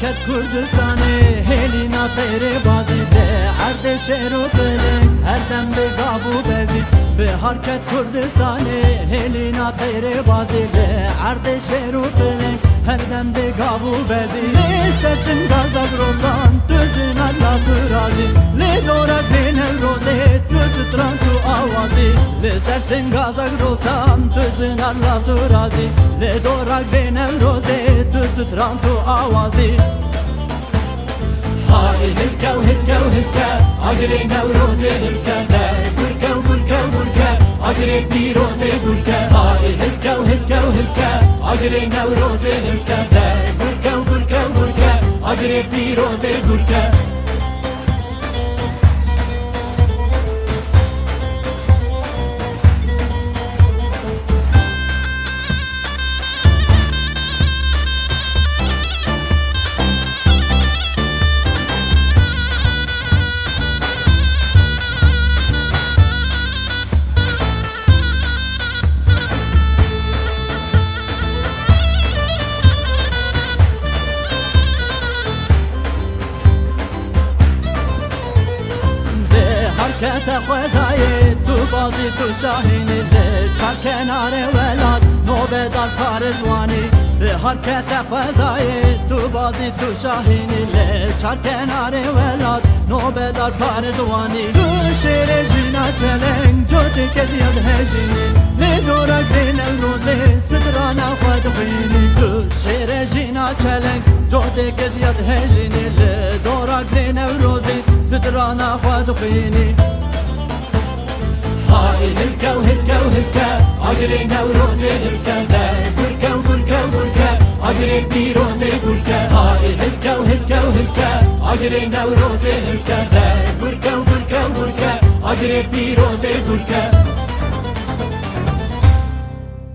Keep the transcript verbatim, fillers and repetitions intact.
Ket Kurdistanê hêlîna teyrê bazî, li erdê şêr û piling her dem bi gav û bezî. Bihar ket Kurdistanê hêlîna teyrê bazî, li erdê şêr û piling her dem bi gav û bezî. Li ser singa Zagrosan tu zina la tu razî, li dora Newrozê tu stran tu awazî. Li ser singa Zagrosan tu zina la tu razî, li dora Newrozê tu stran tu awazî. Hay hilke û hilke û hilke, agirê Newrozê hilke, de gurke û gurke û gurke, agirê pîrozê gurke. Hay hilke û hilke û hilke, agirê Newrozê hilke, de gurke û gurke û gurke, agirê pîrozê gurke. Bihar kete xwezayê, tu bazî tu şahînî, li çar kenarê welat nobedar parêzwanî. Bihar kete xwezayê, tu bazî tu şahînî, li çar kenarê welat nobedar parêzwanî. Tu şêrê jîna çeleng, cotê keziyat hejînî, li dora Newrozê strana xwe dixwînî. Tu şêrê jîna çeleng, cotê keziyat hejînî, li dora Newrozê strana xwe dixwînî. Hay hilke û hilke û hilke, agirê Newrozê hilke, de gurke û gurke û gurke, agirê pîrozê gurke. Hay hilke û hilke û hilke, agirê Newrozê hilke, de gurke û gurke û gurke, agirê pîrozê gurke.